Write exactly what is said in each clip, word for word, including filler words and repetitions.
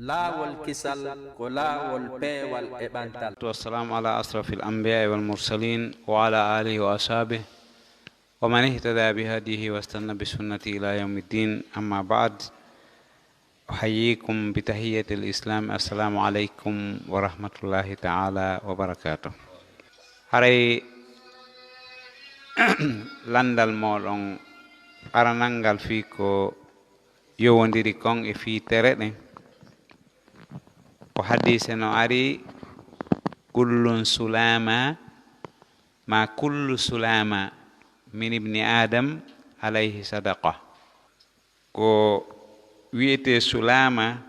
Laawol kisal ko laawol peewal e ɓantal. والصلاة والسلام على أشرف الأنبياء والمرسلين وعلى آله وأصحابه ومن اهتدى بهديه واستنى بسنته إلى يوم الدين. أما بعد، أحييكم بتحية الإسلام. السلام عليكم ورحمة الله تعالى وبركاته. Haray lanndal mooɗon aranal ngal fii ko yowondiri kon e fii tere ɗen. Ko hadiise no ari, "Kullun sulaama, ma kullu sulaama min ibni Adam alayhi sadaqa." Ko wi'etee sulaama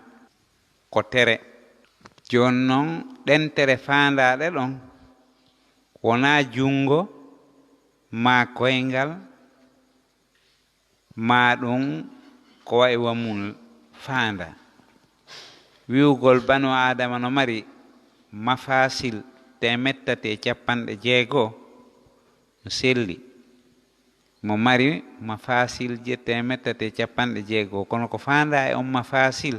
ko tere. Jooni non, ɗen tere faandaaɗe ɗon, wonaa junngo, maa koyngal, maa ɗum ko wa'i wa mum faandaa. Wi'ugol banu Aadama no mari mafasil teemettati e cappanɗe jeego no selli. Mo mari mafasil je teemettati e cappanɗe jeego, kono ko faandaa e on mafasil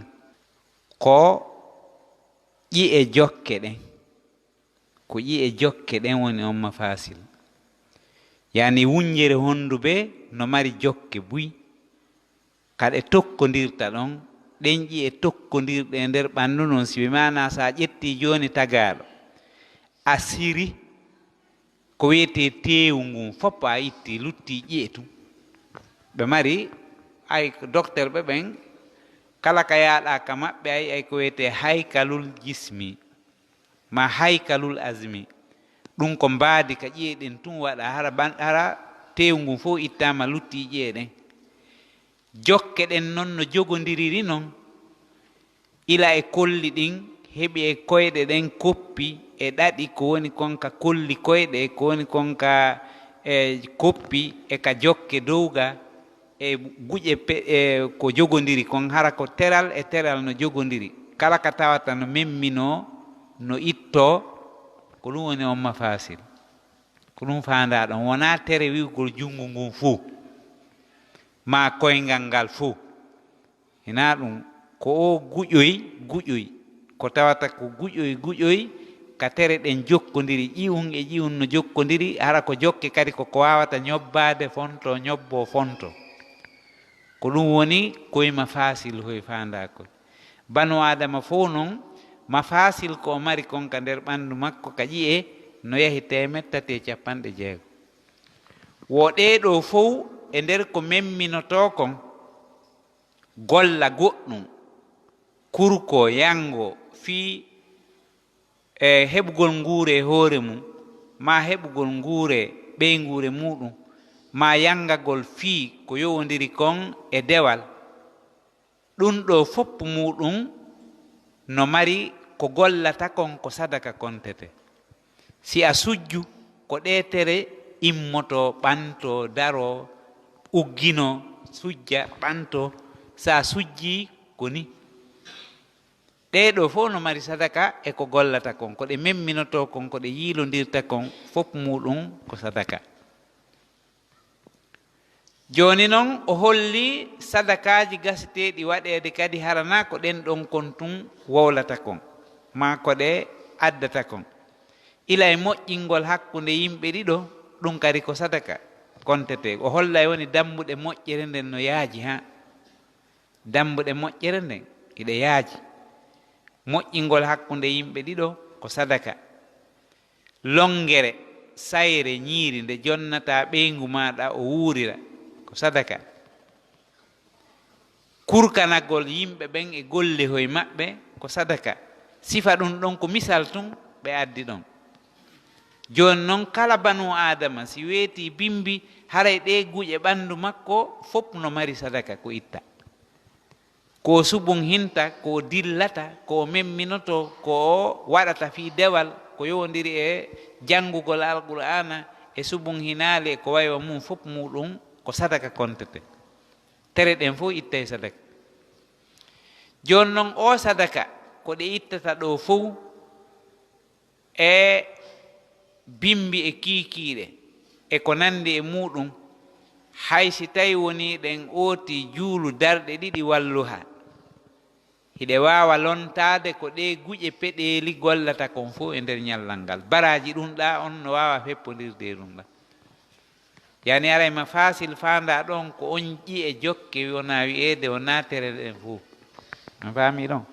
ko ƴi'e jokke ɗen. Ko ƴi'e jokke ɗen woni on mafasil. Yaani wunjere hondube no mari jokke buy. Ka ɗe tokkondirta ɗon, ɗen ƴi'e tokkondirɗe e nder ɓanndu non, si ɓe maanaa, so a ƴettii jooni tagaaɗo, a siri ko wi'etee teewu ngun fof, a itti, luttii ƴi'e tun. Ɓe mari, ay, dokterɓe ɓen, kala ka yaaɗaa ka maɓɓe, ay, ay ko wi'etee haykalul jismi, ma haykalul azmi. Ɗum ko mbaadi ka ƴi'e ɗen tun waɗaa, hara ɓan-, hara teewu ngun fof ittaama, luttii ƴi'e ɗen. Jokke ɗen non no jogondiriri non, ila e kolli ɗin, heɓi e koyɗe ɗen koppi, e ɗaɗi ko woni kon ka kolli koyɗe, ko woni kon ka, e, koppi, e ka jokke dowga, e guƴe pe-, e ko jogondiri kon, hara ko teral e teral no jogondiri. Kala ka tawata no memminoo, no ittoo, ko ɗum woni on mafasil. Ko ɗum faandaa ɗon. Wonaa tere wi'ugol junngo ngun fuu, maa koyngal ngal fuu. Hinaa ɗum, ko o guƴoy, guƴoy. Ko tawata ko guƴoy, guƴoy, ka tere ɗen jokkondiri, ƴi'un e ƴi'un no jokkondiri, hara ko jokke kadi ko ko waawata ñobbaade, fontoo, ñobboo, fontoo. Ko ɗum woni koy mafasil hoy faandaa koy. Banu Aadama fow non, mafasil ko o mari kon ka nder ɓanndu makko, ka ƴi'e, no yahi teemettati e cappanɗe jeego. Wo ɗee ɗoo fow e nder ko memminotoo kon, golla goɗɗum, kurkoo, yanngoo, fii, e, heɓugol nguure e hoore mum, maa heɓugol nguure ɓeynguure muuɗum, maa yanngagol fii ko yowondiri kon e dewal. Ɗum ɗoo fof muuɗum no mari ko gollata kon ko sadaka kontete. Si a sujju, ko ɗee tere immotoo, ɓantoo, daroo, ugginoo, sujja, ɓantoo. So a sujjii, ko ni. Ɗee ɗoo fof no mari sadaka e ko gollata kon, ko ɗe memminotoo kon, ko ɗe yiilondirta kon, fof muuɗum ko sadaka. Jooni non, o holli sadakaaji gaseteeɗi waɗeede kadi, hara naa ko ɗen ɗon kon tun wowlata kon, maa ko ɗe addata kon. Ila e moƴƴingol hakkunde yimɓe ɗiɗo, ɗum kadi ko sadaka kontete. O hollay woni dambuɗe moƴƴere nden no yaaji, haa. Dambuɗe moƴƴere nden hiɗe yaaji. Moƴƴingol hakkunde yimɓe ɗiɗo ko sadaka. Longere, sayre, ñiiri nde jonnataa ɓeyngu maaɗa o wuurira, ko sadaka. Kurkanagol yimɓe ɓen e golle hoy maɓɓe, ko sadaka. Sifa ɗum ɗon ko misal tun ɓe addi ɗon. Jooni non, kala banu Aadama si weetii bimbi, haray ɗee guƴe ɓanndu makko fof no mari sadaka ko itta. Ko o subunhinta, ko o dillata, ko o memminotoo, ko o waɗata fii dewal, ko yowondiri e janngugol Alqur'aana, e subunhinaali, e ko wayi wa mum, fof muuɗum ko sadaka kontete. Tere ɗen fof ittay sadaka. Jooni non, oo sadaka, ko ɗe ittata ɗoo fof, e bimbi e kiikiiɗe e ko nanndi e muuɗum, hay si tawi wonii ɗen ootii juulu darɗe ɗiɗi walluhaa, Hiɗe waawa lontaade ko ɗee guƴe peɗeeli gollata kon fof e nder ñallal ngal. Baraaji ɗum ɗaa on no waawa feppondirde e ɗum ɗaa. Yani aray ma fasil faandaa ɗon ko on ƴi'e jokke wonaa wi'eede o naatere ɗen fof. A faami ɗon?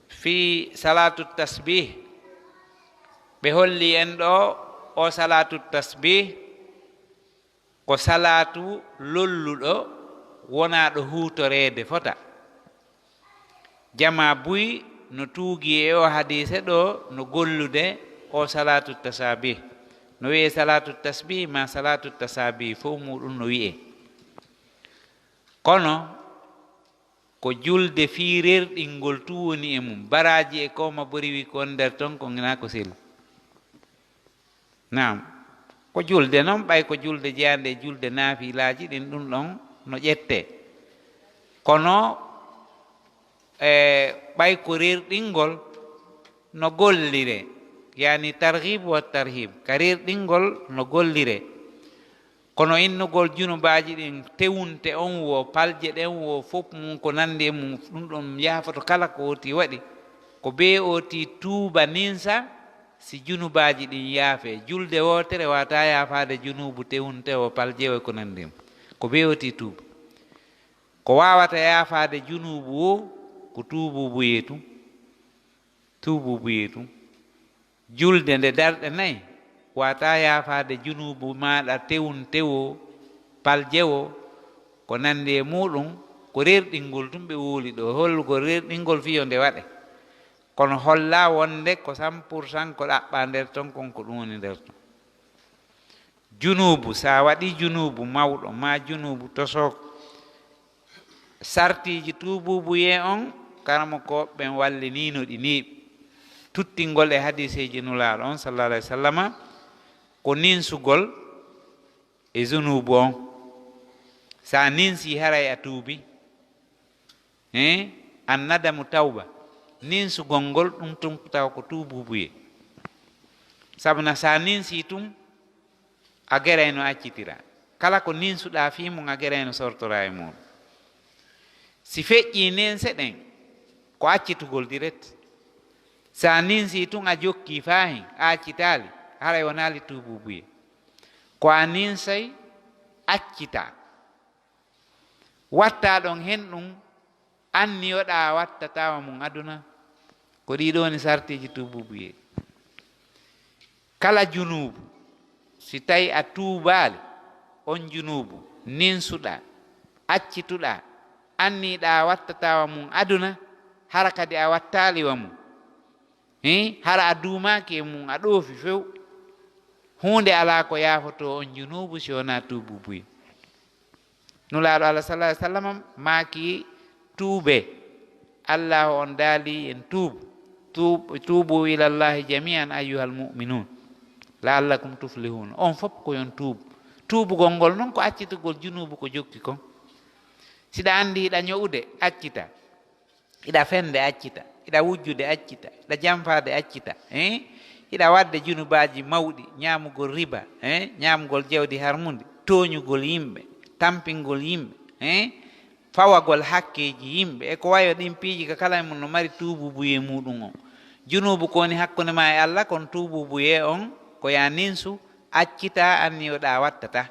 Fii salaatu tasbih, ɓe holli en ɗo o salaatu tasbih ko salaatu lolluɗo wonaaɗo huutoreede fota. Jamaa buy no tuugi e o hadiise ɗo no gollude o salaatu tasabih. No wi'ee salaatu tasbih ma salaatu tasabih fof muɗum no wi'ee. Kono ko julde fii rerɗingol tun woni e mum. Baraaji e ko ma bori wi ko on nder ton ko nginaa ko sel. Naam. Ko julde non, ɓay ko julde jeyaande e julde naafilaaji ɗin, ɗum ɗon no ƴettee. Kono, e, ɓay ko rerɗingol no golliree. Yani targhib wa tarhib. Ka rerɗingol no golliree. Kono innugol junubaaji ɗin, tewunte on woo, palje ɗen woo, fof mum ko nanndi e mum, ɗum ɗon yaafoto kala ko ooti waɗi. Ko bee ooti tuuba ninsa, si junubaaji ɗin yaafee. Julde wootere waawataa yaafaade junuubu tewunte o, palje o e ko nanndi e mum. Ko bee ooti tuuba. Ko waawata yaafaade junuubu woo, ko tuubuubuyee tun. Tuubuubuyee tun. Julde nde darɗe nay, waawataa yaafaade junuubu maaɗa tewun tewo, paljewo, ko nanndi e muuɗum, ko rerɗingol tun ɓe wowli ɗo, hollugol rerɗingol fii yo nde waɗe. Kono hollaa wonde ko cent pour cent ko ɗaɓɓaa nder ton kon, ko ɗum woni nder ton. Junuubu, si a waɗii junuubu mawɗo, maa junuubu tosooko, sartiiji tuubuubuyee on, karamokooɓe ɓen walliniino ɗi neeɓi. Tuttingol e hadiiseeji Nulaaɗo on, sallallahu alayhi wa sallama, ko ninsugol e junuubu on. Si a ninsii, haray a tuubii. Hein? An nadamu tawba. Ninsugol ngol, ɗum tun tawa ko tuubuubuyee. Sabu na si a ninsii tun, a geray no accitira. Kala ko ninsuɗaa fii mum, a geray no sortora e muuɗum. Si feƴƴii ninse ɗen, ko accitugol direct. Si a ninsii tun, a jokkii faa hen, a accitaali, haray wonaali tuubuubuyee. Ko a ninsay, accitaa. Wattaa ɗon hen ɗum, anniyoɗaa wattataa wa mum aduna. Ko ɗii ɗoo woni sartiiji tuubuubuyee. Kala junuubu, si tawi a tuubaali on junuubu, ninsuɗaa, accituɗaa, anniyiɗaa wattataa wa mum aduna, hara kadi a wattaali wa mum. Hii, hara a duumaaki e mum, a ɗoofi few. Huunde alaa ko yaafotoo on junuubu si wonaa tuubuubuyee. Nulaaɗo Allah, sallallahu alayhi wa sallam, maaki, tuubee. Allaahu on daali en tuubu. Tuub-, tuubu ilallahi jami'an ayyuhal mu'minun. La'allakum tuflihun. On fof ko yon tuubu. Tuubugol ngol non ko accitugol junuubu ko jokki kon. Si ɗa anndi hiɗa ño'ude, accita. Hiɗa fende, accita. Hiɗa wujjude, accita. Hiɗa janfaade, accita. Eh? Hiɗa waɗde junubaaji mawɗi, ñaamugol riba, eh? Ñaamugol jawdi harmundi, tooñugol yimɓe, tampingol yimɓe, eh? Fawagol hakkeeji yimɓe. E ko wayo ɗin piiji ka kala e mum no mari tuubuubuyee muuɗum on. Junuubu ko woni hakkunde maa e Allah, kono tuubuubuyee on ko ya ninsu, accita, anniyoɗaa wattataa.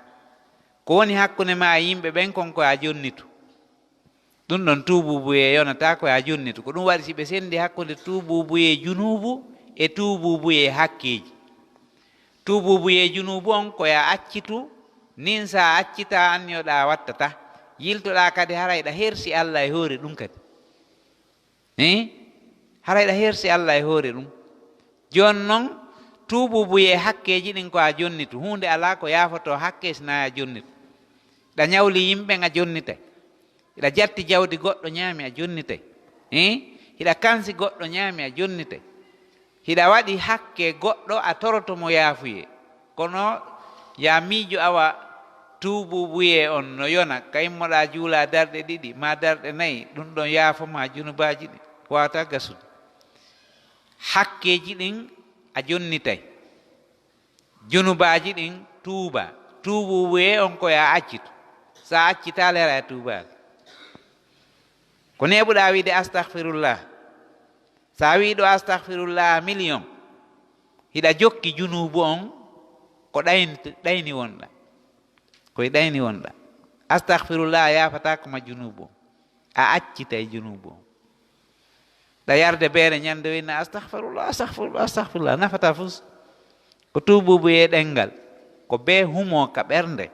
Ko woni hakkunde maa e yimɓe ɓen kon ko ya jonnitu. Ɗum ɗon tuubuubuyee yonataa ko ya jonnitu. Ko ɗum waɗi si ɓe sendi hakkunde tuubuubuyee junuubu e tuubuubuyee hakkeeji. Tuubuubuyee junuubu on ko ya accitu, nin sa accitaa anniyoɗaa wattataa. Yiltoɗaa kadi haray ɗa hersi Allah e hoore ɗum kadi. Eh? Haray ɗa hersi Allah e hoore ɗum. Jooni non, tuubuubuyee hakkeeji ɗin ko a jonnitu. Huunde alaa ko yaafotoo hakke si naa a jonnitu. Ɗa ñawli yimɓe, a jonnitay. Hiɗa jatti jawdi goɗɗo ñaami, a jonnitay. Eh? Hiɗa kansi goɗɗo ñaami, a jonnitay. Hiɗa waɗi hakke goɗɗo, a toroto mo yaafuyee. Kono yaa miijo awa tuubuubuyee on no yona, ka immoɗaa juulaa darɗe ɗiɗi, maa darɗe nayi, ɗum ɗon yaafo maa junubaaji ɗin. Waawataa gasude. Hakkeeji ɗin a jonnitay. Junubaaji ɗin tuubaa. Tuubuubuyee on ko yaa accitu. Sa accitaali, hara a tuubaali. Ko neeɓuɗaa wiide astahfirullah. So a wii ɗo astahfirullah million, hiɗa jokki junuubu on, ko ɗayn-, ɗayni wonɗa. Koye ɗayni wonɗa. Astahfirullah a yaafataako ma junuubu on. A accitay junuubu on. Ɗa yarde beere ñande winna astahfirullah, astahfirullah, astahfirullah. Nafata fus. Ko tuubuubu e ɗenngal. Ko bee humoo ka ɓernde.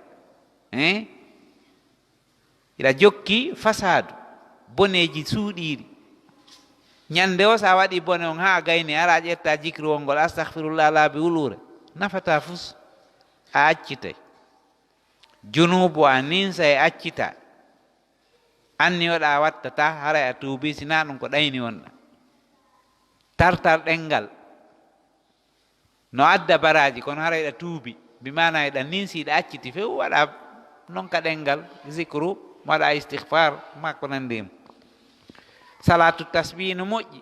Eh? Hiɗa jokki fasaadu, boneeji suuɗiiɗi. Ñande o, so a waɗii bone on haa a gayni, ara a ƴetta jikruwol ngol, astahfirullah, laabi wuluure. Nafata fus, a accitay. Junuubu a ninsa e accita. Anniyoɗa a wattata, haray a tuubi, sinaa ɗum ko ɗayni wonɗa. Tartar ɗenngal. No adda baraaji, kono hara hiɗa tuubi, bi maana hiɗa ninsi, hiɗa acciti few, waɗa non ka ɗenngal, zikru, waɗa istihfar, ma ko nanndi e mum. Salaatu tasbih no moƴƴi,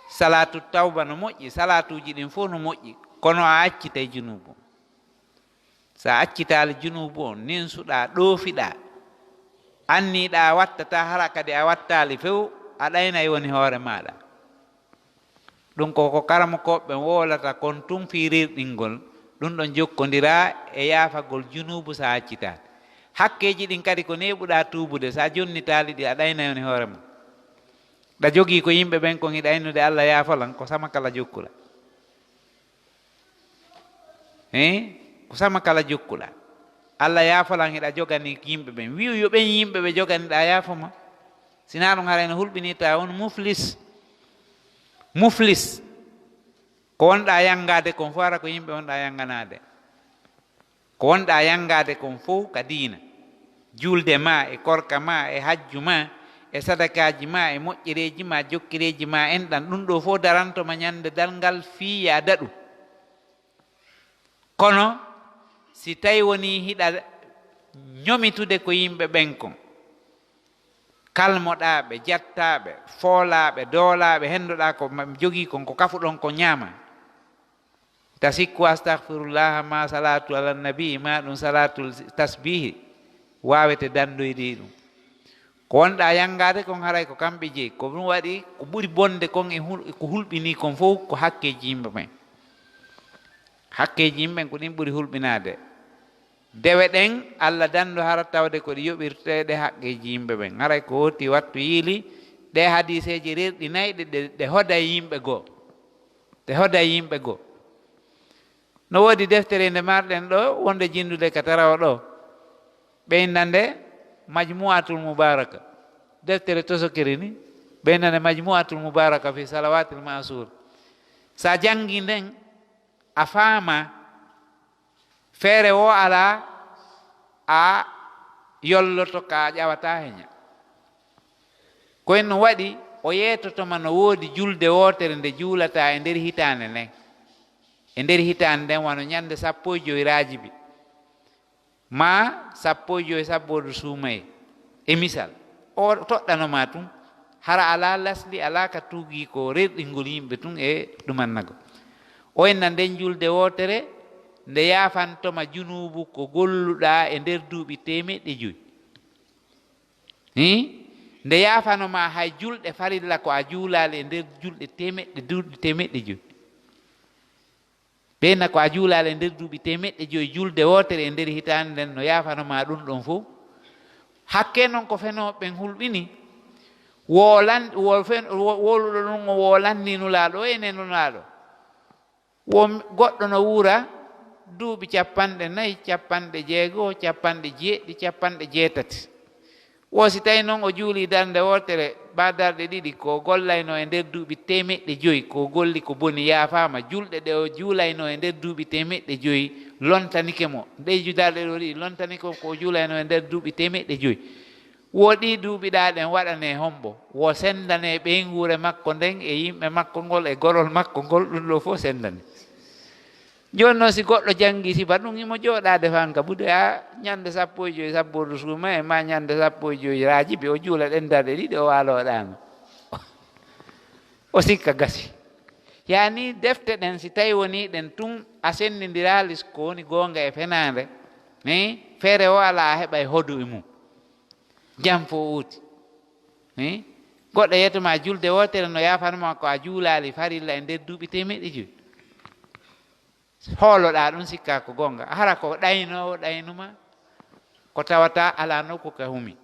salaatu tawba no moƴƴi, salaatuuji ɗin fof no moƴƴi, kono a accitay junuubu. So a accitaali junuubu on, ninsuɗaa, ɗoofiɗaa, anniiɗaa a wattata, hara kadi a wattaali few, a ɗaynay woni hoore maaɗa. Ɗum ko ko karamokooɓe ɓen wowlata kon tun fii rirɗingol, ɗum ɗon jokkondiraa e yaafagol junuubu so a accitaali. Hakkeeji ɗin kadi ko neeɓuɗaa tuubude, so a jonnitaali ɗi, a ɗaynay woni hoore ma. Ɗa jogii ko yimɓe ɓen kon hiɗa innude Alla yaafolan, ko sama kala jokkuɗaa. He? Ko sama kala jokkuɗaa. Alla yaafolan hiɗa jogani yimɓe ɓen. Wi'u yo ɓen yimɓe ɓe joganiɗaa yaafo ma. Sinaa ɗum haray no hulɓinii ta on muflis. Muflis. Ko wonɗaa yanngaade kon fof hara ko yimɓe wonɗaa yannganaade. Ko wonɗaa yanngaade kon fof ka diina. Juulde ma, e korka ma, e hajju ma, e sadakaaji ma, e moƴƴereeji ma, jokkireeji ma, enɗan ɗum ɗoo fof daranto ma ñande darngal fii yo a daɗu. Kono si tawi wonii hiɗa ñomitude ko yimɓe ɓen kon, kalmoɗaa ɓe, jattaa ɓe, foolaa ɓe, doolaa ɓe, henndoɗaa ko ma-, jogii kon, ko kafuɗon kon ñaama. Ta sikku astahfirullaha ma salatu ala nabi ma ɗum salatul tasbihi waawete danndoyde e ɗum. Ko wonɗaa yanngaade kon haray ko kamɓe jeyi. Ko ɗum waɗi ko ɓuri bonde kon e hul-, e ko hulɓinii kon fof ko hakkeeji yimɓe ɓen. Hakkeeji yimɓe ɓen ko ɗin ɓuri hulɓinaade. Dewe ɗen, Alla danndo hara tawde ko ɗi yoɓirteeɗe hakkeeji yimɓe ɓen. Haray ko woti wattu yiili ɗe hadiiseeji rerɗinayɗe ɗe, ɗe hoday yimɓe goo. Ɗe hoday yimɓe goo. No woodi deftere nde marɗen ɗo, wonde jinndude ka tarawa ɗo. Ɓe innande Majmu'atul Mubaraka. Deftere tosokere ni, ɓe innande Majmu'atul Mubaraka fi Salawatil Ma'sur. Sa janngi nden, a faama feere wo alaa a yolloto ka a ƴawata heña. Ko en no waɗi, o yeetotoma no woodi julde wootere nde juulataa e nder hitaande nden. E nder hitaande nden wano ñande sappo e joy Raajibi. Ma sappo e joy sabboodu suumayee. E misal, o toɗɗanoma tun, hara alaa lasli, alaa ka tuugii ko rerɗingol yimɓe tun e ɗumannagol. O inna nden julde wootere, nde yaafantoma junuubu ko golluɗaa e nder duuɓi teemeɗɗe joy. Hii? Nde yaafanoma hay julɗe farilla ko a juulaali e nder julɗe teemeɗɗe, duuɓi teemeɗɗe joy. Ɓeyna ko a juulaali e nder duuɓi teemeɗɗe joy julde wootere e nder hitaande nden no yaafanoma ɗum ɗon fof. Hakke non ko fenooɓe ɓen hulɓini, woolan-, wo fen-, wo-, woluɗo ɗum o woolanni Nulaaɗo o ene Nulaaɗo. Wo goɗɗo no wuura duuɓi capanɗe nayi, capanɗe jeego, capanɗe jeeɗiɗi, capanɗe jeetati. Wo si tawi non o juuli darnde wootere, ba darɗe ɗiɗi, ko gollaynoo e nder duuɓi teemeɗɗe joy, ko golli ko boni yaafaama, julɗe ɗe o juulaynoo e nder duuɓi teemeɗɗe joy lontanike mo. Ɗe ju-, darɗe ɗo ɗiɗi lontanike mo, ko o juulaynoo e nder duuɓi teemeɗɗe joy. Wo ɗi duuɓi ɗa ɗen waɗane hombo? Wo sendane ɓeynguure makko nden e yimɓe makko ngol e gorol makko ngol, ɗum ɗo fof sendane. Jooni noon, si goɗɗo janngi sifa ɗum, himo jooɗaade fanka, ɓuude haa ñande sappo e joy sabboodu suuma e ma ñande sappo e joy Raajibi, o juula ɗen darɗe ɗiɗi, o waaloo ɗaano. O sikka gasi. Yaani defte ɗen, si tawi wonii ɗen tun, a senndindiraali ko woni goonga e fenaande, eh, feere o alaa, a heɓay hodu e mum. Jam fof uuti. Hi? Goɗɗo yeetoma julde wootere no yaafanma ko a juulaali farilla e nder duuɓi teemeɗɗe jowi. Hooloɗaa ɗum, sikkaa ko goonga. Hara ko ɗaynoowo ɗaynuma, ko tawata alaa nokku ka humi.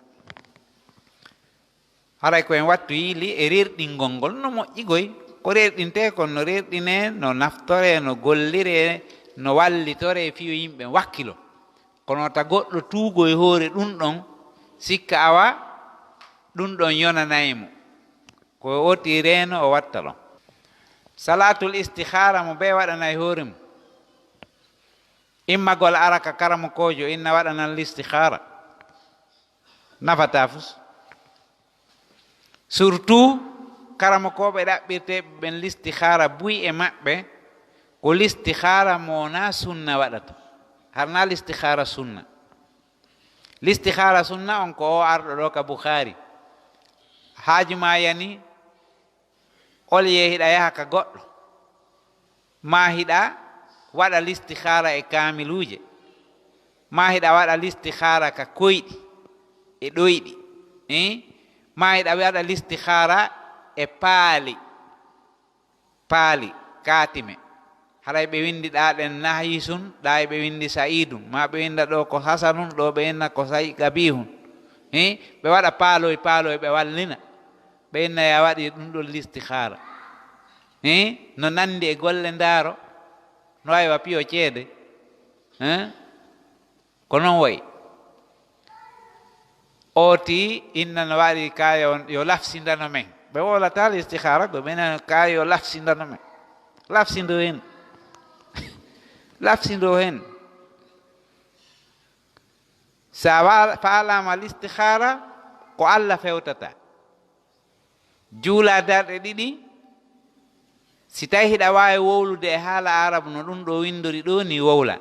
Haray ko en wattu yiili e rerɗingol ngol no moƴƴi goy. Ko rerɗintee kon no rerɗinee, no naftoree, no golliree, no wallitoree fii yo yimɓe wakkilo. Kono ta goɗɗo tuugo e hoore ɗum ɗon, sikka awa ɗum ɗon yonanay mo. Ko o oti reeno o watta ɗon. Salaatul istixaara mo bee waɗanay hoore mum. Immagol ara ka karamokoojo inna waɗanan listixaara. Nafataa fus. Surtout karamokooɓe ɗaɓɓirteeɓe ɓen listixaara, buy e maɓɓe ko listixaara mo wonaa sunna waɗata. Harnaa listixaara sunna. Listixaara sunna on ko o arɗo ɗo ka Bukhaari. Haaju maa yani, olye hiɗa yaha ka goɗɗo, maa hiɗa waɗa listixaara e kaamiluuje, maa hiɗa waɗa listixaara ka koyɗi e ɗoyɗi, eh? Maa hiɗa waɗa listixaara e paali, paali kaatime. Haray ɓe winndi ɗaa ɗen nahyisun, ɗaa e ɓe winndi sa'idun, maa ɓe winnda ɗo ko hasanun, ɗo ɓe inna ko sa'i gabihun. Eh? Ɓe waɗa paaloy paaloy, ɓe wallina. Ɓe inna ya waɗi ɗum ɗon listixaara. Eh? No nanndi e golle ndaaro, no waawi wa piyo ceede. Eh? Ko non wayi. Ooti inna no waɗi kaayo on yo lafsindano men. Ɓe wowlataa listixaara, ko ɓe nana kaayo yo lafsindano men. Lafsindo hen. Lafsindo hen. Sa wa-, faalaama listixaara, ko Alla fewtata. Juula darɗe ɗiɗi, si tawi hiɗa waawi wowlude e haala Aarabu no ɗum ɗo winndori ɗo ni, wowla.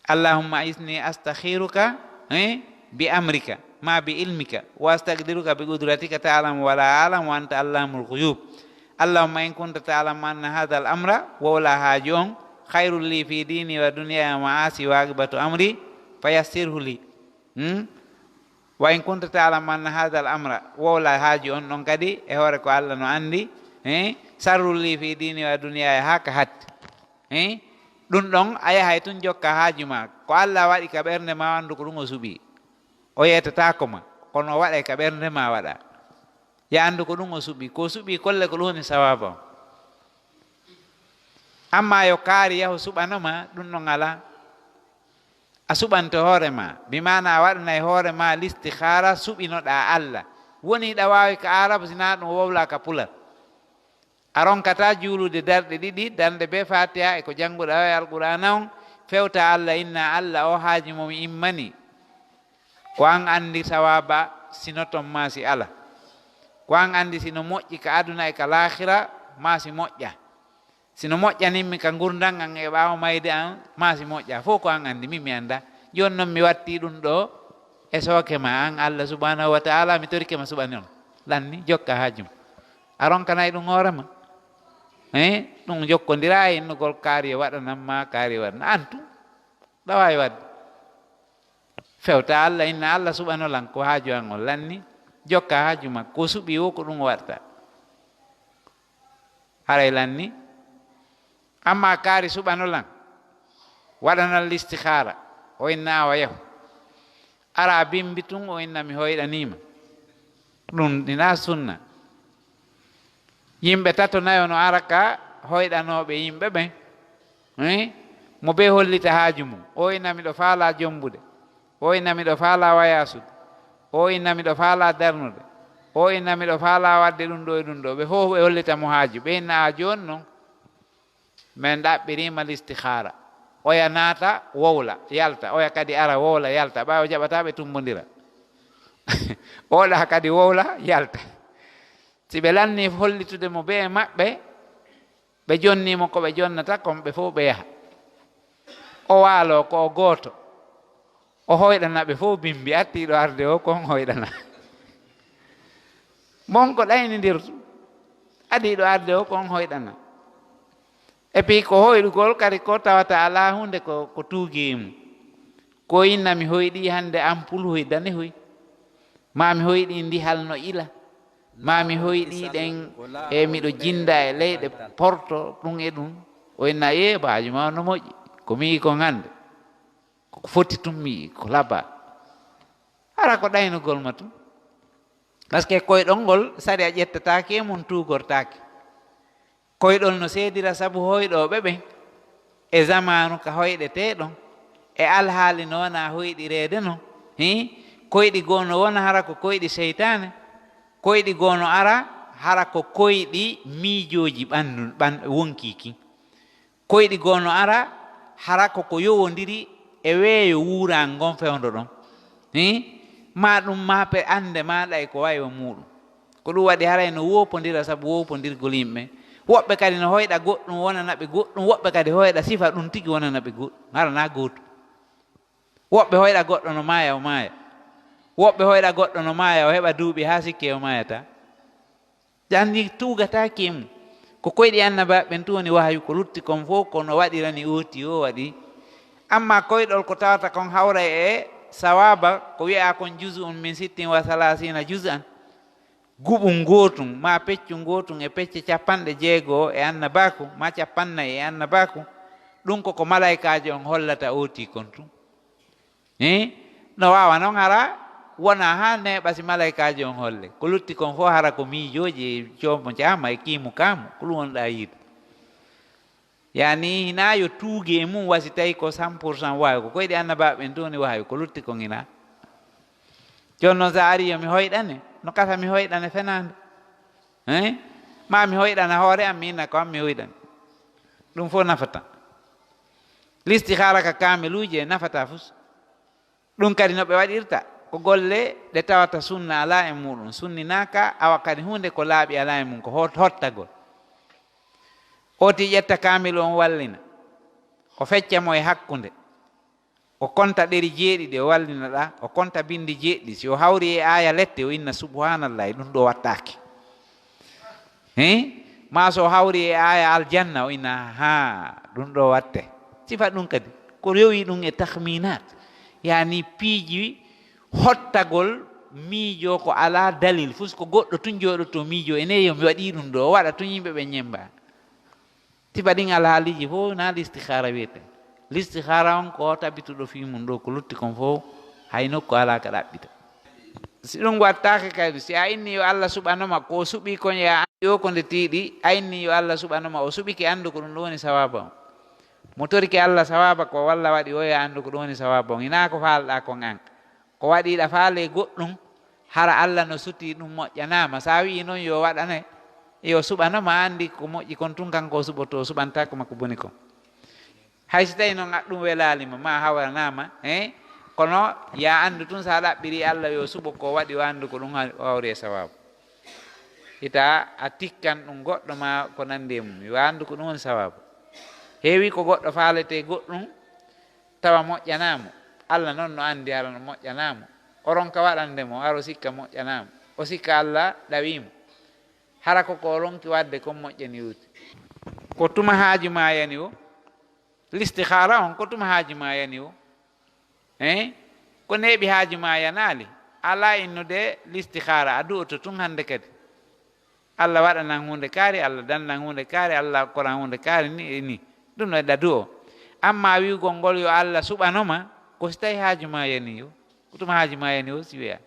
Allahumma inni astakhiruka, eh, bi amrika, ma bi ilmika, wa astaqdiruka bi qudratika, ta'lamu wa la a'lamu wa anta allamul ghuyub. Allahumma in kunta ta'lamu anna hadha al amra, wowla haaju on, khairul li fi dini wa dunyaya wa ma'asi wa aqibatu amri, fayassirhu li. Hmm? Wa in kunta ta'lamu anna hadha al amra, wowla haaju on ɗon kadi, e hoore ko Alla no anndi, eh, sarrul li fi dini wa dunyaya, haa ka hatti. Eh? Ɗum ɗon a yahay tun jokka haaju ma. Ko Alla waɗi ka ɓernde ma, anndu ko ɗum o suɓi. O yeetataako ma, kono o waɗay ka ɓernde ma waɗa. Ya anndu ko ɗum o suɓi. Ko suɓi kolle ko ɗum woni sawaaba on. Amma yo kaari yahu suɓano ma, ɗum ɗon alaa. A suɓante hoore ma. Bi maana a waɗanay hoore ma listixaara, suɓinoɗaa Alla. Woni hiɗa waawi ka Aarabu, si naa ɗum wowlaa ka Pular. A ronkataa juulude darɗe ɗiɗi, darnde bee Faatiha e ko jannguɗaa e Alqur'aana on, fewtaa Alla, inna Alla o haaju mo mi immani. Ko an anndi sawaaba si no ton maa si ala. Ko an anndi si no moƴƴi ka aduna e ka laakhira maa si moƴƴa. Si no moƴƴanin mi ka ngurndan an e ɓaawo mayde an maa si moƴƴa. Fow ko an anndi, min mi anndaa. Jooni non mi wattii ɗum ɗo e sooke ma, an Alla subhanahu wa ta'ala, mi torike ma suɓanon lan ni, jokka haaju ma. A ronkanay ɗum hoore ma? Eh, ɗum jokkondiraa e innugol kaari e waɗanan ma, kaari e waɗanan an tun. Ɗa waawi waɗde. Fewta Alla, inna Alla suɓano lan ko haaju an on lan ni. Jokka haaju ma, ko suɓi wo ko ɗum waɗta. Haray lan ni. Amma kaari suɓano lan, waɗanan listihaara, o inna awa yahu. Ara bimbi tun, o inna mi hoyɗaniima. Ɗum ina sunna. Yimɓe tato nayo no ara ka hoyɗanooɓe yimɓe ɓen. Eh? Mo bee hollita haaju mum. O inna miɗo faalaa jombude. O inna miɗo faalaa wayaasude. O inna miɗo faalaa darnude. O inna miɗo faalaa waɗde ɗum ɗo e ɗum ɗo. Ɓe fof ɓe hollita mo haaju. Ɓe inna a jooni non. Min ɗaɓɓiriima listihaara. Oya naata, wowla, yalta. Oya kadi ara, wowla, yalta. Ɓay o jaɓataa ɓe tumbondira. Oɗa kadi wowla, yalta. Si ɓe lanni hollitude mo bee maɓɓe, ɓe jonni mo ko ɓe jonnata kon, ɓe fof ɓe yaha. O waaloo ko o gooto. O hoyɗana ɓe fof bimbi, artiiɗo arde o kon hoyɗana. Mon ko ɗaynindirtu. Adiiɗo arde o kon hoyɗana. Et puis ko hoyɗugol kadi ko tawata alaa huunde ko, ko tuugii e mum. Ko inna mi hoyɗii hannde ampul hoy dane hoy. Maa mi hoyɗi ndi halno ila. Maa mi hoyɗi ɗen e miɗo jinda e leyɗe porto ɗum e ɗum. O inna yeebaajo ma no moƴƴi. Ko mi yi kon hannde. Ko foti tun mi yi ko laba. Hara ko ɗaynugol ma tun. Parce que koyɗol ngol sariya ƴettataake e mum tuugortaake. Koyɗol no seedira sabu hoyɗooɓe ɓen e zamaanu ka hoyɗetee ɗon, e alhaali no wona hoyɗireede non. Hii, koyɗi goo no wona hara ko koyɗi seytaane, koyɗi goo no ara hara ko koyɗi miijooji ɓanndu, ɓan-, wonkii kin. Koyɗi goo no ara hara ko ko yowondiri e weeyo wuuraango ngon fewndo ɗon. Hii, maa ɗum maa pe annde maa ɗay ko wayi wa muuɗum. Ko ɗum waɗi haray no woopondira sabu woopondirgol yimɓe. Woɓɓe kadi no hoyɗa goɗɗum wonana ɓe goɗɗum, woɓɓe kadi hoyɗa sifa ɗum tigi wonana ɓe goɗɗum. Hara na gootum. Woɓɓe hoyɗa goɗɗo no maaya, o maaya. Woɓɓe hoyɗa goɗɗo no maaya, o heɓa duuɓi haa sikke o maayata. Janndi tuugataake e mum. Ko koyɗi annabaaɓe ɓen tun woni wahayu, ko lutti kon fof ko no waɗirani ooti o waɗi. Amma koyɗol ko tawata kon hawra e sawaaba, ko wi'a kon juz'un min sittin wa thalathina juz'an. Guɓun gootun, maa peccun gootun e pecce capanɗe jeego e annabaaku, maa capannay e annabaaku, ɗun ko ko malaykaajo on hollata ooti kon tun. Hii? No waawa non hara wona haa neeɓa si malaykaajo on holle. Ko lutti kon fof hara ko miijooji e coomo caama e kiimu kaamu, ko ɗum wonɗaa yiide. Yaani, hinaa yo tuuge e mum wa si tawi ko cent pour cent wahayu, ko koyɗi annabaaɓe ɓen tun woni wahayu, ko lutti kon hinaa. Jooni non, so a arii yo mi hoyɗane, no kasa mi hoyɗane fenaande? Hein? Maa mi hoyɗana hoore am, mi inna ko am mi hoyɗani. Ɗum fof nafata. Listihaara ka kaamiluuji e nafata fus. Ɗum kadi no ɓe waɗirta, ko golle ɗe tawata sunna alaa e muuɗum, sunninaaka, awa kadi huunde ko laaɓi alaa e mum, ko hot-, hottagol. Ooti ƴetta kaamilu on wallina, o fecca mo e hakkunde, o konta ɗeri jeeɗiɗi, o wallina ɗa, o konta binndi jeeɗiɗi. Si o hawri e aaya lette, o inna, "Subhaanallahi, ɗum ɗo wattaake." Hein? Maa so hawri e aaya aljanna, o ina, "Haa, ɗum ɗo watte." Sifa ɗum kadi, ko rewi ɗum e tahminaat. Yaani piiji hottagol miijo ko alaa dalil, fus ko goɗɗo tun jooɗoto miijo, "Ene yo mi waɗi ɗum ɗo," o waɗa tun yimɓe ɓe ñemba. Sifa ɗin alhaaliiji fof na listihaara wiyete. Listihaara on ko tabituɗo fii mum ɗo, ko lutti kon fof, hay nokku alaa ka ɗaɓɓita. Si ɗum wattaake kadi, si a inni yo Allah suɓano ma, ko o suɓi kon ya yo ko nde tiiɗi, a inni yo Allah suɓano ma, o suɓike, anndu ko ɗum ɗum woni sawaaba on. Mo torike Allah sawaaba ko walla waɗi o ya anndu ko ɗum woni sawaaba on. Hinaa ko faalɗaa kon an. Ko waɗi ɗa faale goɗɗum, hara Allah no suti ɗum moƴƴanaama. Sa wi'i non yo waɗane, yo suɓano ma, anndi ko moƴƴi kon tun kanko o suɓoto, o suɓantaako ma ko boni kon. Hay si tawi non a ɗum welaali ma, ma hawranaama, eh? Kono ya anndu tun sa ɗaɓɓiri Allah yo suɓo ko waɗi o anndu ko ɗum ha-, hawri e sawabu. Ita a tikkan ɗum goɗɗo ma ko nandi e mum, yo anndu ko ɗum woni sawabu. Heewi ko goɗɗo faalete goɗɗum, tawa moƴƴanaamo. Allah non no anndi hara no moƴƴanaamo. O ronka waɗande mo, hara o sikka moƴƴanaamo. O sikka Allah ɗawiimo. Hara ko ko o ronki waɗde kon moƴƴani wuti. Ko tuma haaju ma yani o? Listihaara on, ko tuma haaju ma yani o? Eh? Ko neeɓi haaju ma yanaali? Alaa innude listihaara, a du'oto tun hannde kadi. Allah waɗanan huunde kaari, Allah dannan huunde kaari, Allah okkoran huunde kaari, ni e ni. Ɗum no ɗa du'o. Amma wi'ugol ngol yo Allah suɓano ma, ko si tawi haaju ma yani o. Ko tuma haaju ma yani o si wi'a.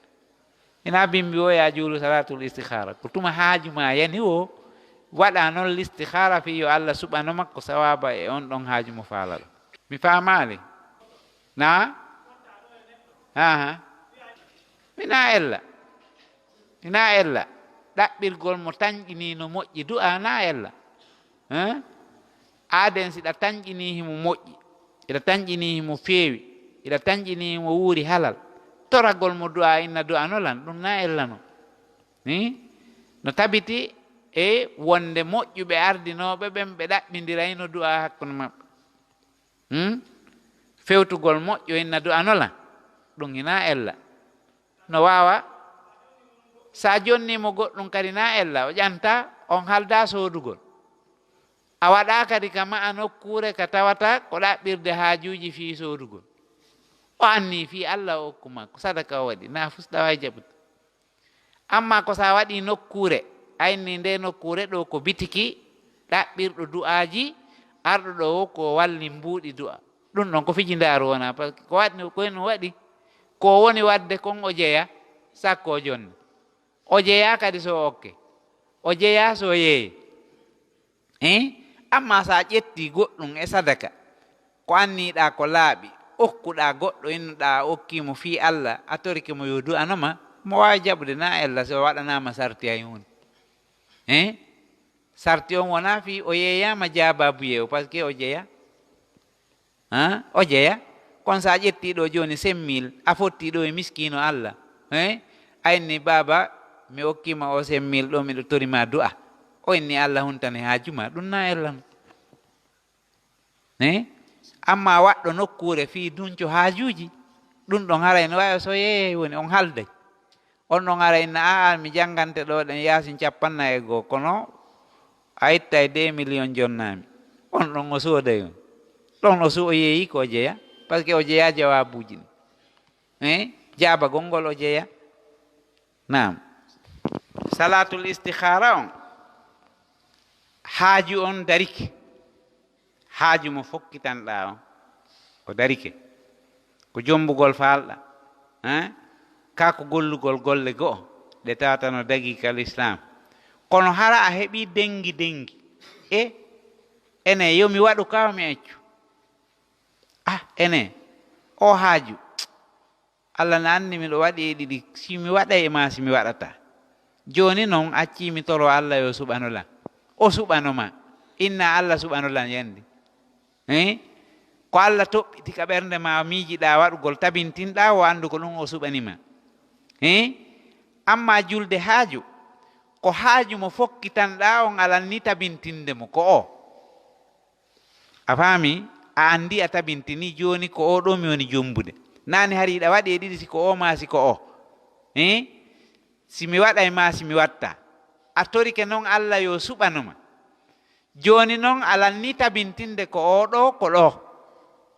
Ina bimbi o ya juulu salaatul istihaara. Ko tuma haaju ma yani o, waɗa non listihaara fii yo Allah suɓano ma ko sawaaba e on ɗon haaju mo faalaɗo. Mi faamaali? Na? Aha. Mi na ella. Mi na ella. Ɗaɓɓirgol mo tanƴinii no moƴƴi du'a na ella. Hein? Aaden si ɗa tanƴinii himo moƴƴi, iɗa tanƴinii himo feewi, iɗa tanƴinii himo wuuri halal. Toragol mo du'a inna du'a no lan, ɗum na ella non. Ni? No tabiti e wonde moƴƴuɓe ardinooɓe ɓen ɓe ɗaɓɓindirayno du'a hakkunde maɓɓe. Hmm? Fewtugol moƴƴo inna du'a no lan, ɗum hina ella. No waawa. Sa jonni mo goɗɗum kadi na ella, o ƴanta, on halda soodugol. A waɗa kadi ka ma'a nokkuure ka tawata ko ɗaɓɓirde haajuuji fii soodugol. O anni fii Allah o okku ma, ko sadaka o waɗi, na fus ɗawa e jaɓude. Amma ko so a waɗii nokkuure, a inni nde nokkuure ɗo ko bitiki ɗaɓɓirɗo du'aaji, arɗo ɗo o ko walli mbuuɗi du'a. Ɗum ɗon ko fijindaaru wonaa, par ce que ko waɗni, ko en waɗi, ko woni waɗde kon o jeya, sakko o jonni. O jeya kadi so o okke. O jeya so o yeeye. Eh? Amma so a ƴettii goɗɗum e sadaka, ko anniiɗaa ko laaɓi, okkuɗaa goɗɗo, innuɗaa a okkii mo fii Allah, a torike mo yo du'ano ma, mo waawi jaɓude na ella si o waɗanaama sarti hay huunde. Eh? Sarti on wonaa fii o yeeyaama jaabaabu yeewo, par ce que o jeya. Ha? O jeya. Kono so a ƴettii ɗo jooni cinq mille, a fottii ɗo e miskiino Allah. Eh? A inni, "Baaba, mi okkii ma o cinq mille ɗo, miɗo tori ma du'a." O inni, "Allah huntane haaju ma." Ɗum na ella no. Eh? Amma waɗɗo nokkuure fii dunco haajuuji, ɗum ɗon haray no waawi so yeeyay woni on halday. On ɗon ara inna, "Aa, mi janngante ɗo ɗen Yaasin cappannayi e goo, kono a ittay deux millions jonnaami." On ɗon o sooday on. Ɗon o so o yeeyi ko o jeya, par ce que o jeya jawaabuuji ɗin. Eh? Jaabagol ngol o jeya. Naam. Salaatul istikhara on, haaju on darike. Haaju mo fokkitanɗaa on, o darike. Ko jombugol faalɗaa, eh? Kaa ko gollugol golle go'o ɗe tawata no dagii ka Lislaam. Kono hara a heɓii dengi dengi. E, ene, yo mi waɗu kaa mi accu? Ah, ene, o haaju. Allah na anndi miɗo waɗi e ɗiɗi, si mi waɗay e maa, si mi waɗataa. Jooni non, accii mi toro Allah yo suɓano lan. O suɓano ma. Inna Allah suɓano lan yandi. Eh? Ko Allah toɓɓiti ka ɓernde maa, miijiɗaa waɗugol, tabintinɗaa, o anndu ko ɗum o suɓani ma. Eh? Amma julde haaju, ko haaju mo fokkitanɗaa on alan ni tabintinde mo, ko o. A faami? A anndi a tabintini, jooni ko oo ɗoo mi woni jombude. Naane hari hiɗa waɗi e ɗiɗi, si ko oo maa si ko oo. Eh? Si mi waɗay maa si mi watta. A torike non Allah yo suɓano ma. Jooni non alan ni tabintinde ko oo ɗoo, ko ɗoo.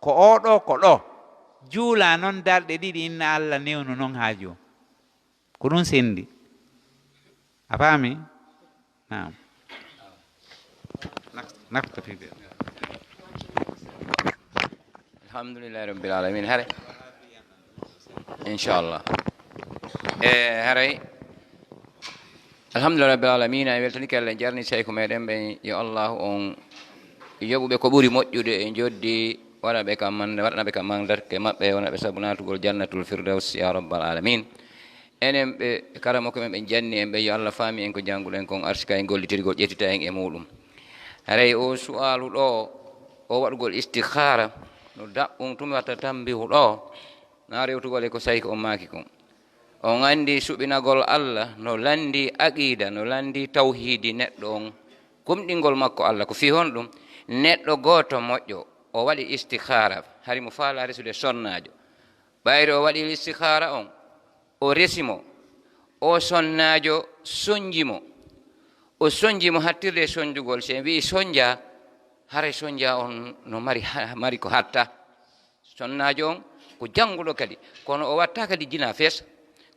Ko oo ɗoo, ko ɗoo. Juula non darɗe ɗiɗi, inna Allah newnu non haaju on. Ko ɗum sendi. A faami? Naam. Nak-, naktafi bi. Alhamdulillahi rabbil alamin. Hare. Inchallah. E haray. Alhamdulillahi rabbil alamin. En weltanike Allah, en jarni seyku meɗen ɓen. Yo Allah on yoɓuɓe ko ɓuri moƴƴude e joddi, waɗaɓe ka man-, waɗanaɓe ka mandarke maɓɓe, waɗanaɓe sabu natugol jannatul firdaus, ya rabbal alamin. Enen ɓe karamoko men ɓen janni en ɓe, yo Allah faami en ko jannguɗen kon, arsika en gollitirgol, ƴettita en e muɗum. Haray o su'alu ɗo, o waɗugol istikhara, no daɓɓum tumi watta tambihu ɗo, na rewtugol e ko sayko on maaki kon. On anndi suɓinagol Allah no lanndi aqida, no lanndi tawhidi neɗɗo on, gomɗingol makko Allah ko fii honɗum? Neɗɗo gooto moƴƴo, o waɗi istikhara, hari mo faala resude sonnaajo. Ɓayri o waɗi istikhara on, o resi mo, o sonnaajo sonji mo. O sonji mo hattirde e sonjugol. Si en wi'i sonja, haray sonja on no mari ha-, mari ko hatta. Sonnaajo on ko jannguɗo kadi, kono o watta kadi jina fes.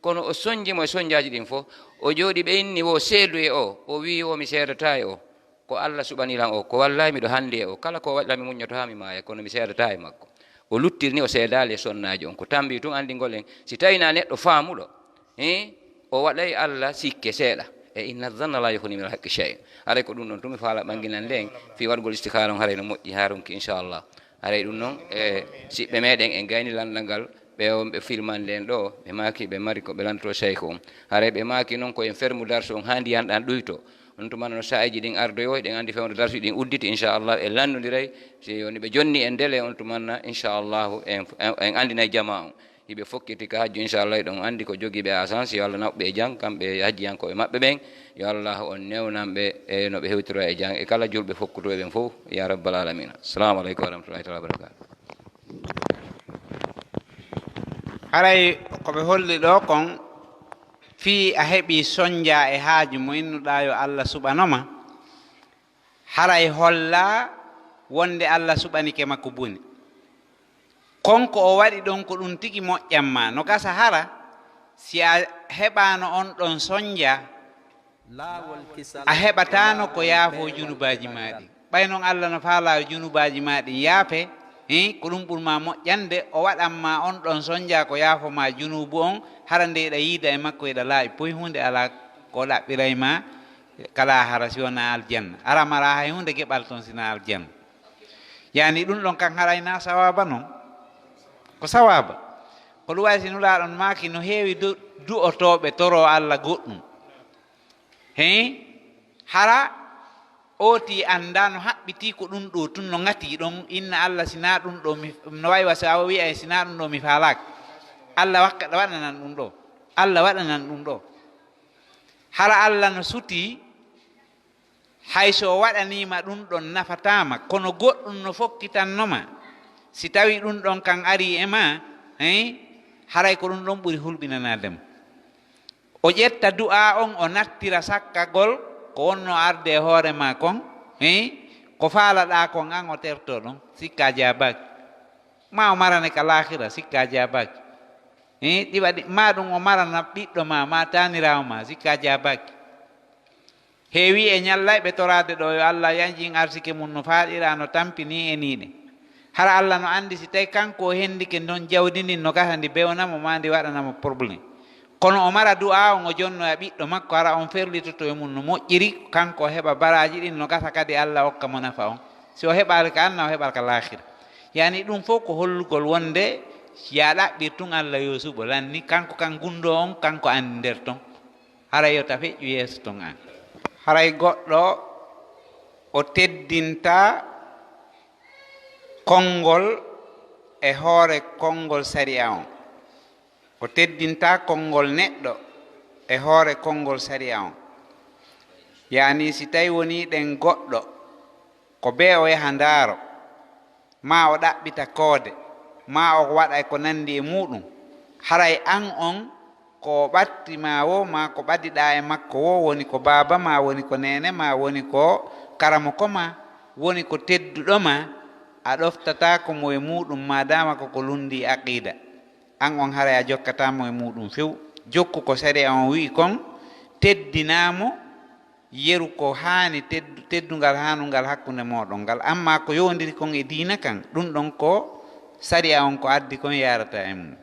Kono o sonji mo e sonjaaji ɗin fof. O jooɗi ɓe inni wo seedu e o, o wi'i o mi seedataa e o. Ko Allah suɓani lan o, ko wallahi miɗo hannde e o. Kala ko waɗi lan mi muññoto haa mi maaya, kono mi seedataa e makko. O luttiri ni o seedaali e sonnaajo on. Ko tambi tun anndingol en, si tawii na neɗɗo faamuɗo, eh, o waɗay Allah sikke seeɗa. E inna zanna la yughni min al-haqqi shay'a. Haray ko ɗum ɗon tun mi faala ɓanginan nden, fii waɗugol istikhara on haray no moƴƴi haa ronki, inchallah. Haray ɗum non, e siɓɓe meɗen en gayni lanndal ngal, ɓe on ɓe filman nden ɗo, ɓe maaki ɓe mari ko ɓe lanndotoo seyko on. Haray ɓe maaki non ko en fermu darsu on haa ndiyan ɗan ɗuyto. On tuma no sa'iji ɗin ardoyo, eɗen anndi fewndo darsuji ɗin udditi, inchallah, en lanndodiray. Si woni ɓe jonni en dele, on tumanna, inchallahu, en, en, en anndinay jamaa on. Hiɓe fokkiti ka hajju, inchallah, eɗon anndi ko jogiiɓe asans, yo Allah naɓɓe e jam, kamɓe e hajjiyankooɓe maɓɓe ɓen. Yo Allah on newnan ɓe e no ɓe hewtira e jam, e kala julɓe fokkutuɓe ɓen fof, ya rabbal alamina. Assalamu aleykum wa rahmatullahi taala wa barakatuh. Haray ko ɓe holli ɗo kon, fii a heɓi sonja e haaju mo innuɗaa yo Allah suɓano ma, haray holla wonde Allah suɓanike ma ko boni. Kon ko o waɗi ɗon ko ɗum tigi moƴƴan ma. No gasa hara, Si a heɓaano on ɗon sonnja, a heɓataano ko yaafo junubaaji maa ɗin. Ɓay non Alla no faalaa yo junubaaji maa ɗin yaafe, hii, ko ɗum ɓuri maa moƴƴande, o waɗan maa on ɗon sonnja ko yaafo maa junuubu on, hara nde hiɗa yiida e makko hiɗa laaɓi poy, huunde alaa ko ɗaɓɓiray maa ka laahara si wonaa aljanna. Hara maraa hay huunde geɓal ton si naa aljanna. Yaani ɗum ɗon kan haray naa sawaaba non? Ko sawaaba. Ko ɗum wayi si Nulaaɗo on maaki no heewi du-, du'otooɓe toroo Alla goɗɗum. Hee? Hara ootii anndaa no haɓɓitii ko ɗum ɗoo tun no ŋatii ɗon, inna Alla si naa ɗum ɗoo mi, no wayi wa si a wi'ay si naa ɗum ɗoo mi faalaaka. Alla wakka-, waɗanan ɗum ɗoo. Alla waɗanan ɗum ɗoo. Hara Alla no sutii, hay so o waɗanii ma ɗum ɗon nafataa ma, kono goɗɗum no fokkitanno ma. Si tawii ɗum ɗon kan arii e maa, hee, haray ko ɗum ɗon ɓuri hulɓinanaade mo. O ƴetta du'aa on, o nattira sakkagol ko wonnoo arde e hoore maa kon, hee, ko faalaɗaa kon an o tertoo ɗon, sikkaa jaabaaki. Maa o marane ka laahira, sikkaa jaabaaki. Hee, ɗi waɗi, maa ɗum o marana ɓiɗɗo maa, maa taaniraawo maa, sikkaa jaabaaki. Heewii e ñallayɓe toraade ɗoo yo Alla yanjin arsike mum no faaɗira, no tampinii e nii ɗe. Hara Alla no anndi si tawi kanko o hendike ndon jawdi ndin no gasa ndi bewna mo maa ndi waɗana mo problème. Kono o mara du'aa on o jonnoya ɓiɗɗo makko, hara on ferlitoto e mum no moƴƴiri, kanko o heɓa baraaji ɗin no gasa kadi Alla okka mo nafa on. Si o heɓaali ka anna o heɓal ka laahira. Yaani ɗum fof ko hollugol wonde si a ɗaɓɓir tun Alla yo suɓo lanni, kanko kan gundoo on, kanko anndi nder ton. Haray yo ta feƴƴu yeeso ton an. Haray goɗɗo o teddinta konngol e hoore konngol sariya on. O teddinta konngol neɗɗo e hoore konngol sariya on. Yaani si tawi wonii ɗen goɗɗo ko bee o yaha ndaaro, maa o ɗaɓɓita koode, maa o waɗa e ko nanndi e muuɗum, haray an on ko o ɓatti maa woo, maa ko ɓadiɗaa e makko woo, woni ko baaba maa, woni ko neene maa, woni ko karamoko maa, woni ko tedduɗo maa, a ɗoftataako mo e muuɗum maadaama ko ko lunndii aqiida. An on haray a jokkataa mo e muuɗum few. Jokku ko sariya on wi'i kon, teddinaa mo, yeru ko haani teddu-, teddungal haanungal hakkunde mooɗon ngal. Ammaa ko yowondiri kon e diina kan, ɗum ɗon ko sariya on ko addi kon yaarata e mum.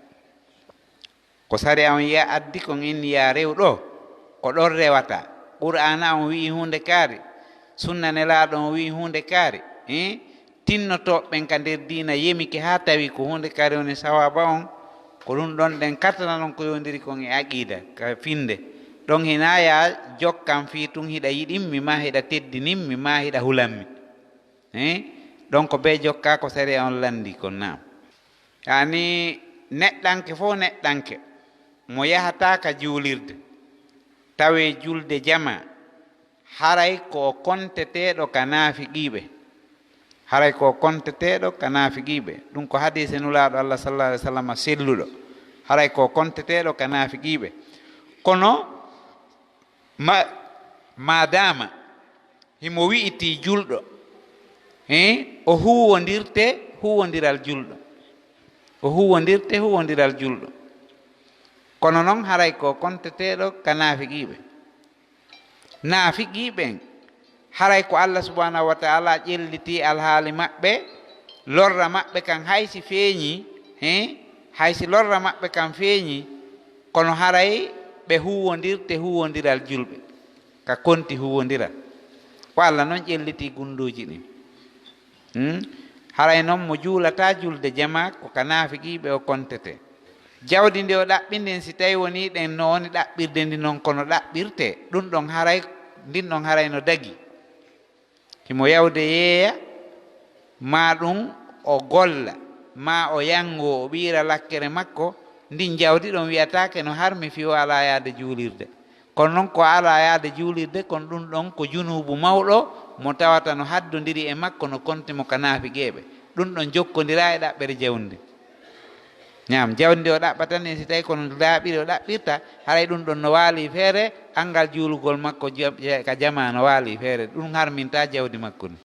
Ko sariya on ya-, addi kon inni yaa rew ɗoo, ko ɗon rewata. Qur'aana on wi'i huunde kaari, sunna Nelaaɗo on wi'i huunde kaari, eh? Tinnotooɓe ɓen ka nder diina yemike haa tawi ko huunde kaari woni sawaaba on, ko ɗum ɗon ɗen katana ɗon ko yowondiri kon e aqiida, ka finnde. Ɗon hinaa yaa jokkan fii tun hiɗa yiɗimmi, maa hiɗa teddinimmi, maa hiɗa hulammi. Eh? Ɗon ko bee jokkaa ko sariya on lanndii kon, naam. Yaani neɗɗanke fof neɗɗanke mo yahataa ka juulirde, tawee julde jamaa, haray ko o konteteeɗo ka naafiqiiɓe. Haray ko o konteteeɗo ka naafiqiiɓe. Ɗum ko hadiise Nulaaɗo Allah sallallaahu alayhi wa sallam selluɗo. Haray ko o konteteeɗo ka naafiqiiɓe. Kono ma-, maadaama himo wi'itii julɗo, eh, o huuwondirte huuwondiral julɗo. O huuwondirte huuwondiral julɗo. Kono non haray ko konteteeɗo ka naafiqiiɓe. Naafiqiiɓe ɓen, haray ko Allah subhanahu wa ta'ala ƴellitii alhaali maɓɓe, lorra maɓɓe kan hay si feeñii, eh, hay si lorra maɓɓe kan feeñii, kono haray ɓe huuwondirte huuwondiral julɓe, ka konti huuwondiral. Ko Allah non ƴellitii gunndooji ɗin. Hmm? Haray non mo juulataa julde jamaa ko ka naafiqiiɓe o kontetee. Jawdi ndi o ɗaɓɓi ndin, si tawi wonii ɗen no woni ɗaɓɓirde ndi non kono ɗaɓɓirtee, ɗum ɗon haray, ndin ɗon haray no dagii. Himo yawde yeeya, maa ɗum o golla, maa o yanngoo, o ɓiyira lakkere makko, ndin jawdi ɗon wi'ataake no harmi fii o alaa yaade juulirde. Kono non ko alaa yaade juulirde, kono ɗum ɗon ko junuubu mawɗo mo tawata no haddondiri e makko, no konti mo ka naafiqiiɓe. Ɗum ɗon jokkondiraa e ɗaɓɓere jawdi. Naam, jawdi ndi o ɗaɓɓata ndin, si tawi kono laaɓiri o ɗaɓɓirta, haray ɗum ɗon no waalii feere, anngal juulugol makko ja-, ja-, ka jamaa no waalii feere, ɗum harmintaa jawdi makko ndin.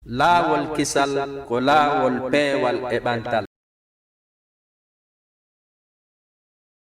Laawol kisal ko laawol peewal e ɓantal.